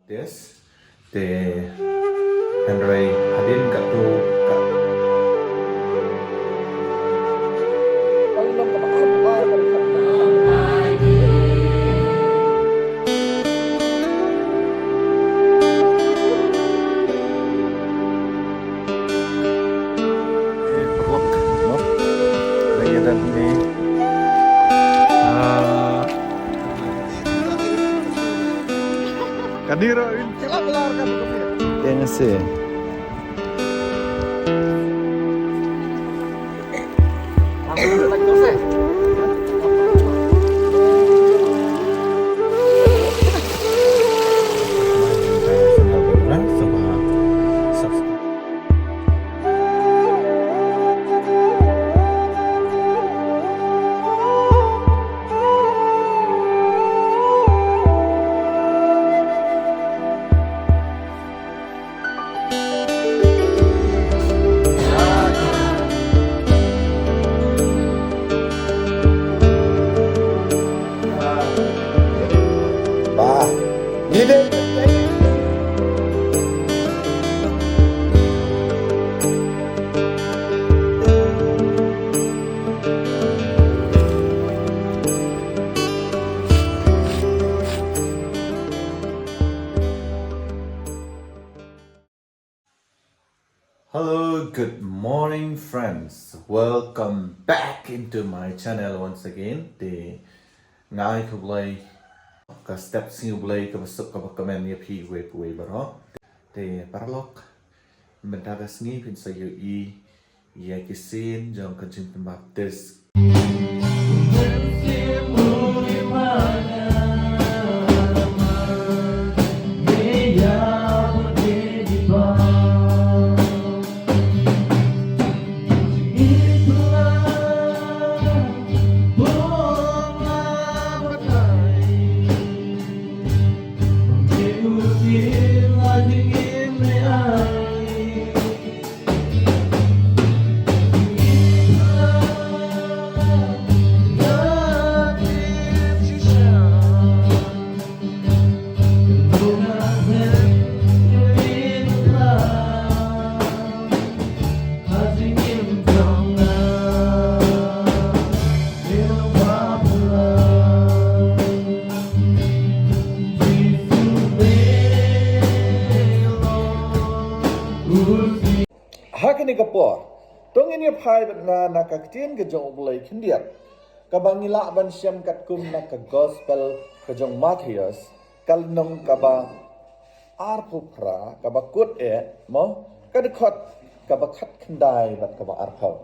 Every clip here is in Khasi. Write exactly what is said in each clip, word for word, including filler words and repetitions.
Baptist. Te hynrei hadien katto ka Kanira in. Teng se. Hello, good morning, friends. Welcome back into my channel once again. Te nga ai khublei ka step sngi U Blei kaba suk kaba kmen ïa phi uwei pa uwei baroh. Te paralok, mynta ka sngi phin sa ïohi ïa ki sien jong ka jingpynbaptis. Ha kane ka por, to ngin ïa phai bad nga na ka ktien ka jong U Blei khyndiat, kaba ngi lah ban shem katkum na ka gospel ka jong Mathaios, ka lynnong kaba arphew phra, kaba kut eh, mo, ka dkhot kaba khatkhyndai bad kaba arphew.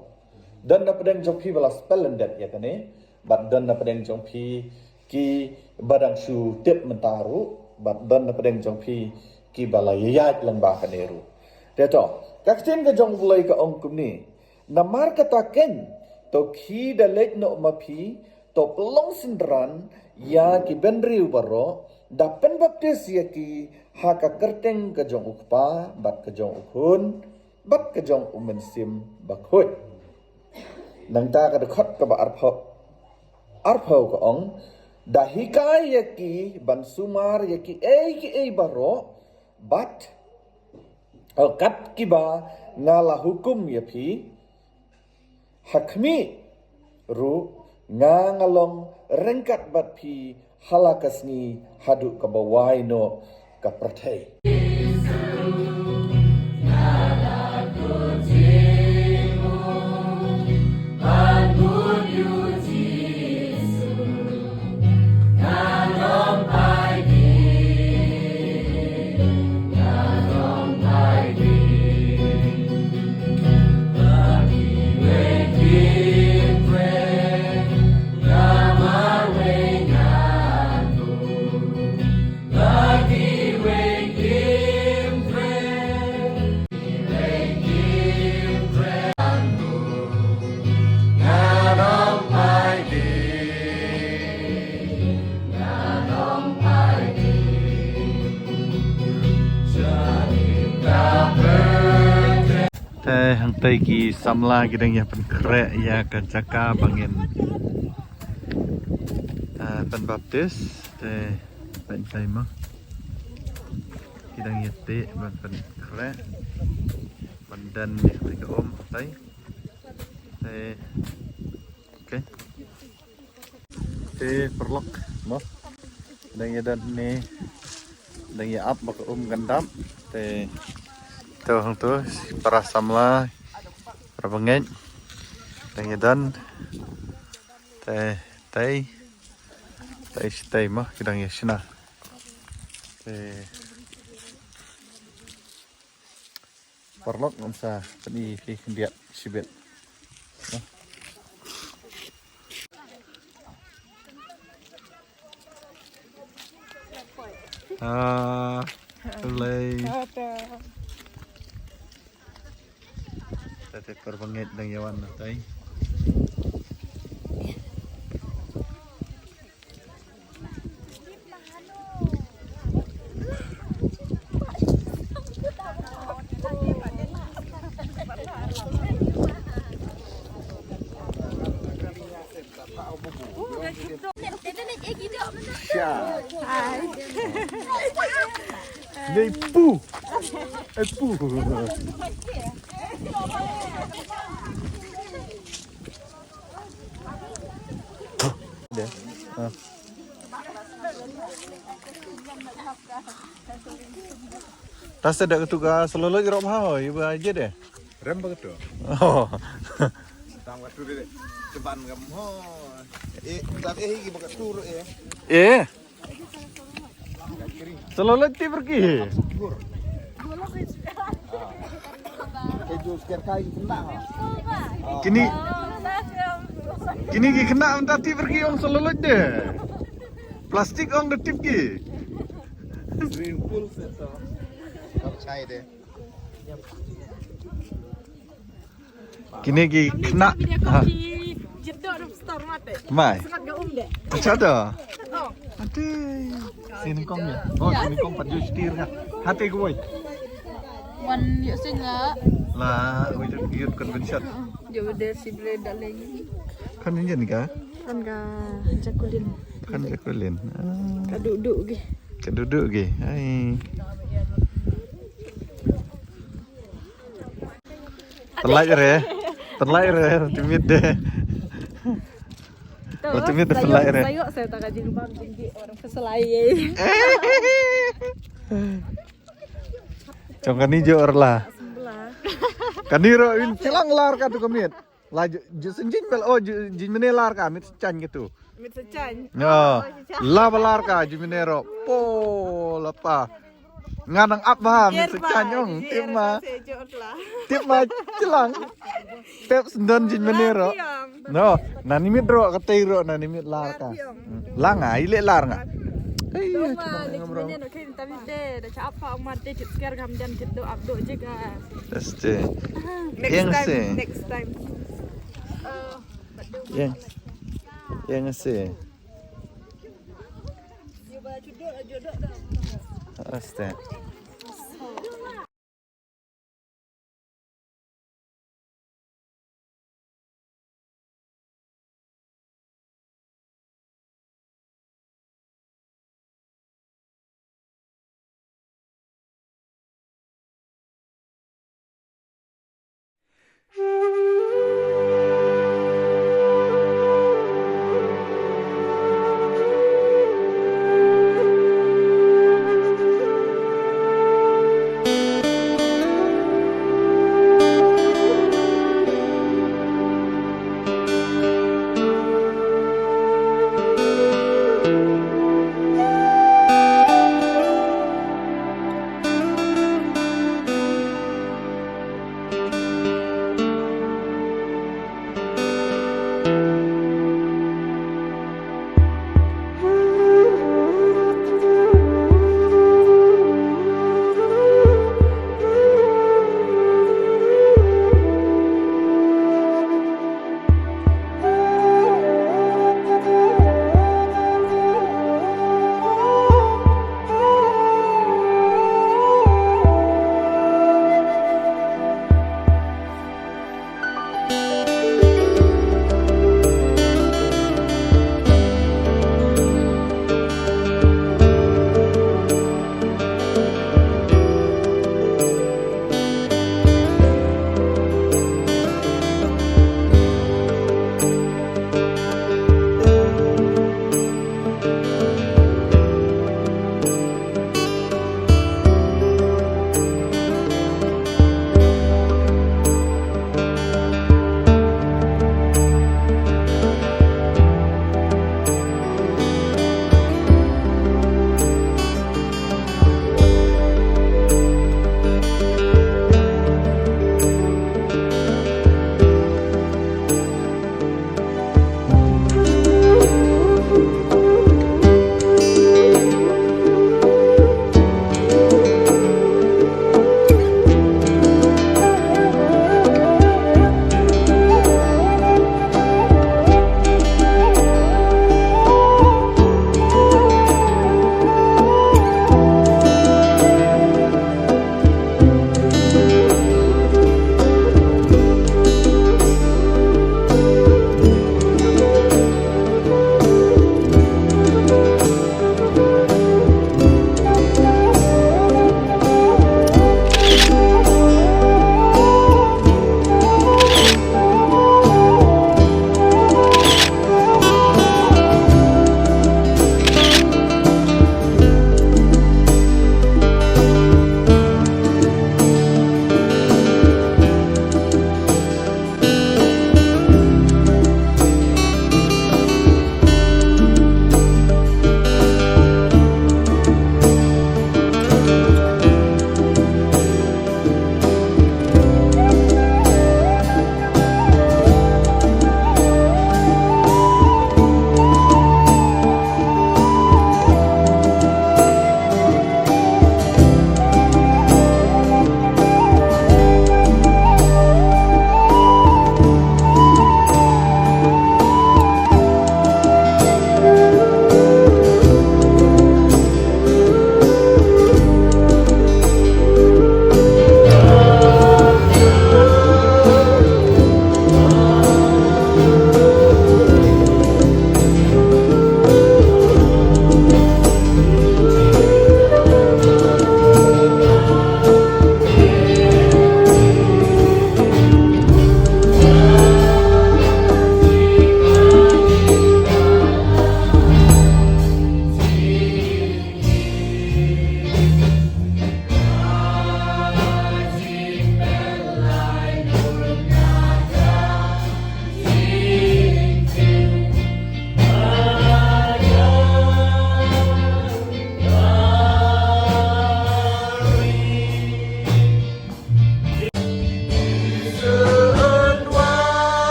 Don na pdeng jong phi ba la spell lyndet ïa kane, bad don na pdeng jong phi kiba dang shu tip mynta ruh, bad don na pdeng jong phi kiba la ïaid lyngba kane ruh. Te to, ka ktien ka jong U Blei ka ong kumne: Namar kata keiñ, to khie da leit noh ma phi, to pynlong synran ïa ki bynriew baroh, da pynbaptis ïa ki ha ka kyrteng ka jong U Kpa bad ka jong U Khun bad ka jong U Mynsiem Bakhuid. Nangta ka dkhot kaba arphew, arphew ka ong: Da hikai ïa ki ban sumar ïa kiei kiei baroh, bad, eh, kat kiba nga la hukum ïa phi, ha khmih ruh nga nga long ryngkat bad phi ha la ka sngi haduh kaba wai noh ka pyrthei. Te hangtei ki samla ki dang ïa pynkhreh ïa ka jaka ba ngin, eh, pynbaptis. Te pyntai ma. Ki dang ïa te ban pynkhreh ban don ïa ka um tai. Te, okay. Te paralok mo. Dang ïa don ne, dang ïa ap ba ka um kan dap. Te to hangto para samla, para bangeit. Dang ïa don. Te tai, tai shi tai mo, ki dang ïa shna. Te paralok ngam sa pyni phi khyndiat shibit. Ah, lei. Tete para bangeit dang ïa wan na tai. Sha. Nei pu. Eh, pu. Deh. Ah. Ta sa da katu ka saloloj rop ha ho, iba aja deh. Rem ba katu. Oh. Tang katu deh. Ceban kam ho. Eh, tapi eh, iba katu ro eh. Eh. Saloloj tip rki. Kini, kini ki khynnah mynta tip rki ong saloloj de. Plastik ong de tip ki. Swimming pool se to. Kam chai de. Kine ki khynnah. Video call ki jitdo dum star mate. Mai. Sangat ga um de. Acha da. Oh. Ate. Sini kong ya. Oh, sini kong pat jus tir ka. Hati ko boy. Wan yuk sing la. La, wi tu youth convention. Jo de si bre daleng. Kan ni ka? Kan ka Jakulin. Kan Jakulin. Ah. Ka duduk gi. Ka duduk gi. Hai. Tynlait re. Tynlait re, timit de. Lah timit de tynlait re. Sayok saya tak kaji lubang tinggi orang peselai. Jong kani jor la. Kani ro in chilang lar ka tu kamit. La ju, ju sen jin bel, oh, ju, jin mene lar ka, mit sen chan gitu. Mit sen chan. Ya. Oh, sen chan. La ba lar ka, jin mene ro. Po, la pa. Nga nang ap ba, mit sen chan yong. Tip ma. Tip ma, chilang. Tip sendon jin mene ro. No, na nimit ro, ka tei ro, na nimit lar ka. Hmm. La nga, ile lar nga. Hei, to ma, next minute, okay, tapi deh, dah cakap Pak Umar deh, cip scare kam jan cip do up do je ka. Este. Next time, next time. Yang, yang ese. Este.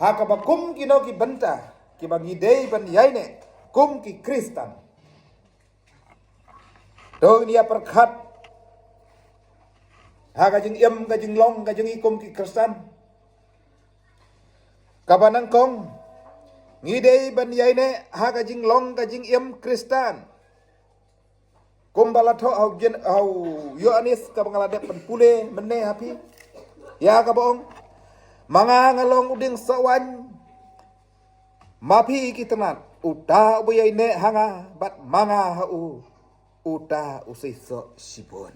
Ha kaba kum kino ki bynta kiba ngi dei ban ïaineh kum ki Khristan. To ngin ïa pyrkhat ha ka jingim, ka jinglong, ka jingim kum ki Khristan. Kaba nyngkong, ngi dei ban ïaineh ha ka jinglong, ka jingim Khristan. Kumba la thoh ha u Jen-, ha u Ïoannis kaba nga la dep ban pule mynne ha phi. Ïa kaba ong, ma nga nga long u dieng soh waiñ, ma phi ki tnat, uta uba ïaineh ha nga bad ma nga ha u, uta u seisoh shibun.